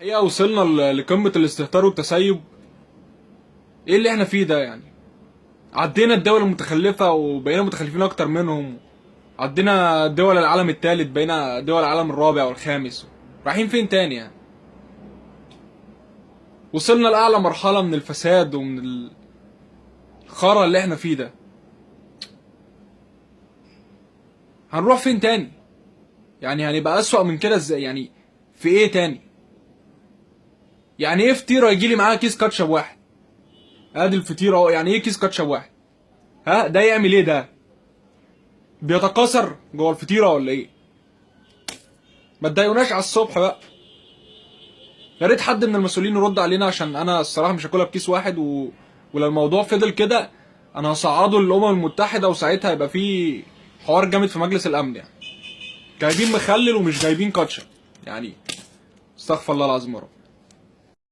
الحقيقة وصلنا لقمة الاستهتار والتسيب. ايه اللي احنا فيه ده يعني؟ عدينا الدول المتخلفة وبقينا متخلفين اكتر منهم، عدينا دول العالم الثالث بقينا دول العالم الرابع والخامس، رايحين فين تاني يعني؟ وصلنا لأعلى مرحلة من الفساد ومن الخرا اللي احنا فيه ده. هنروح فين تاني؟ يعني هنبقى أسوأ من كده ازاي؟ يعني في ايه تاني؟ يعني ايه فطيرة يجيلي معاها كيس كاتشب واحد؟ ادي الفطيرة اهو، يعني ايه كيس كاتشب واحد؟ ها ده يعمل ايه ده؟ بيتكاثر جوه الفطيرة ولا ايه؟ ما تضايقوناش على الصبح بقى. يا ريت حد من المسؤولين يرد علينا، عشان انا الصراحة مش هاكلها بكيس واحد ولو الموضوع فضل كده انا هصعده للامم المتحدة، وساعتها هيبقى في حوار جامد في مجلس الامن. يعني جايبين مخلل ومش جايبين كاتشب، يعني استغفر الله العظيم يا رب.